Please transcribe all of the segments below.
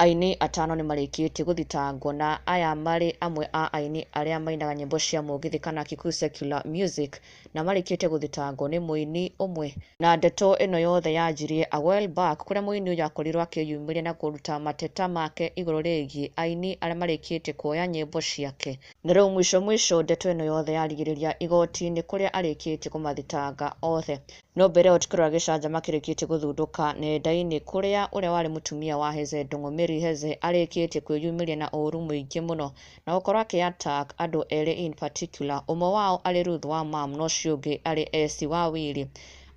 Aini atano nĩ marĩkĩtie gũthitangwo na aya marĩ amwe a aini arĩa mainaga nyĩmbo cia mũgithi kana Kikuyu secular music, na marĩkĩtie gũthitangwo nĩ mũini ũmwe. Na ndeto ĩno yothe yanjirie a while back kũrĩa mũini ũyũ akorirwo akĩyumĩria na kũruta mateta make igũrũ rĩgiĩ aini arĩa marĩkĩtie kuoya nyĩmbo ciake. Na rĩu mũico mũico ndeto ĩno yothe yarigĩrĩria igoti-inĩ kũrĩa arĩkĩtie kũmathitanga othe. No mbere ĩyo tũkĩrora gĩcanjama kĩrĩkĩtie gũthundũka nenda-inĩ kũrĩa ũrĩa warĩ mũtumia wa Heze Ndung'u Mary Heze arĩkĩtie kwĩyumĩria na ũru mũingĩ mũno na gũkorwo akĩ attack andũ erĩ in particular, ũmwe wao arĩ Ruth wa Mam na ũcio ũngĩ arĩ Esi wa Willy,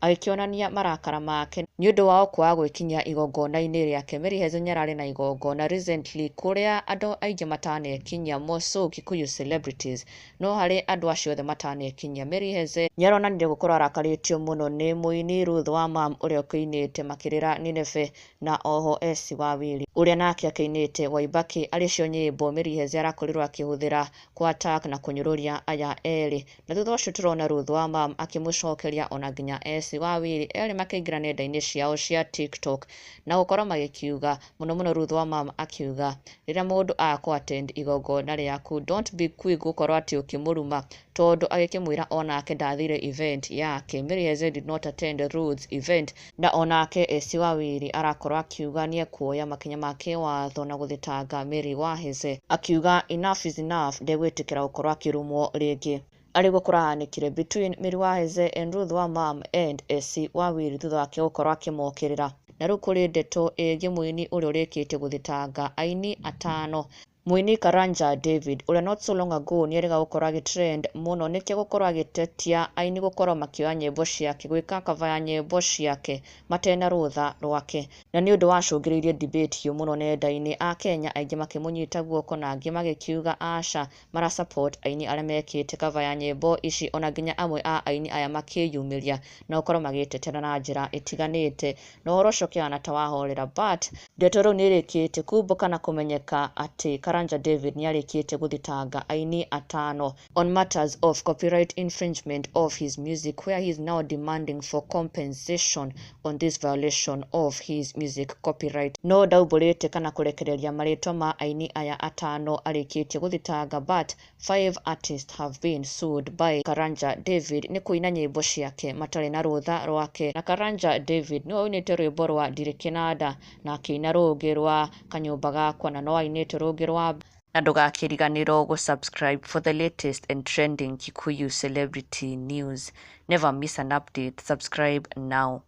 agĩkĩonania marakara make nĩ ũndũ wao kwaga gwĩkinyia igongona-inĩ rĩake. Mary Heze nĩararĩ na igongona recently kũrĩa andũ aingĩ matanekinyia, more so Kikuyu celebrities, no harĩ andũ acio othe matanekinyia, Mary Heze nĩaronanirie gũkorwo arakarĩtio mũno nĩ mũini Ruth wa Mam ũrĩa ũkĩinĩte Makĩrĩra Nineve na oho Esi wa Willy ũrĩa nake akĩinĩte Waibaki, arĩ cio nyĩmbo Mary Heze arakorirwo akĩhũthĩra kũ attack na kũnyũrũria aya erĩ. Na thutha ũcio tũrona Ruth wa Mam akĩmũcokeria ona nginya Esi wa Willy, erĩ makĩingĩra nenda-inĩ ciao cia TikTok na gũkorwo magĩkiuga mũno mũno Ruth wa Mam akiuga rĩrĩa mũndũ akũ attend igongona rĩaku, don't be quick gũkorwo atĩ ũkĩmũruma, tondũ agĩkĩmwĩra onake ndathire event yake. Mary Heze did not attend Ruth's event, na onake Esi wa Willy arakorwo akiuga nĩekuoya makinya ma kĩwatho na gũthitanga Mary wa Heze, akiuga enough is enough, ndegwĩtĩkĩra gũkorwo akĩrumwo rĩngĩ. Arĩguo kũrahanĩkire between Mary wa Heze and Ruth wa Mam and Esi wa Willy thutha wake gũkorwo akĩmokĩrĩra. Na rĩu kũrĩ ndeto ĩgiĩ mũini ũrĩa ũrĩkĩtie gũthitanga aini atano. Mũini Karanja David ũrĩa not so long ago nĩerĩga gũkorwo agĩtrend mũno nĩkĩo gũkorwo agĩtetia aini gũkorwo makĩoya nyĩmbo ciake, gwĩka cover ya nyĩmbo ciake matena rũtha rwake, na nĩ ũndũ wacũngĩrĩirie debate hiũ mũno nenda-inĩ, Akenya aingĩ makĩmũnyita guoko na angĩ magĩkiuga aca, mara support aini arĩa mekĩte cover ya nyĩmbo ici, ona nginya amwe a aini aya makĩyumĩria na gũkorwo magĩtetera na njĩra ĩtiganĩte, na ũhoro ũcio ũkĩhana ta wahorera, but ndeto rĩu nĩĩrĩkĩtie kumbũka na kũmenyeka atĩ Karanja David nĩarĩkĩtie gũthitanga aini atano on matters of copyright infringement of his music, where he is now demanding for compensation on this violation of his music copyright. No ndaumbũrĩte kana kũrekereria marĩtwa ma aini aya atano arĩkĩtie gũthitanga, but five artists have been sued by Karanja David nĩ kũina nyĩmbo ciake matarĩ na rũtha rwake. Na Karanja David nĩwe ũinĩte rwĩmbo rwa Ndirĩ Kĩnanda na akĩina rũngĩ rwa Kanyũmba Gakwa, na no ainĩte rũngĩ rwa. Na ndũgakĩriganĩrwo gũ-subscribe for the latest and trending Kikuyu celebrity news. Never miss an update. Subscribe now.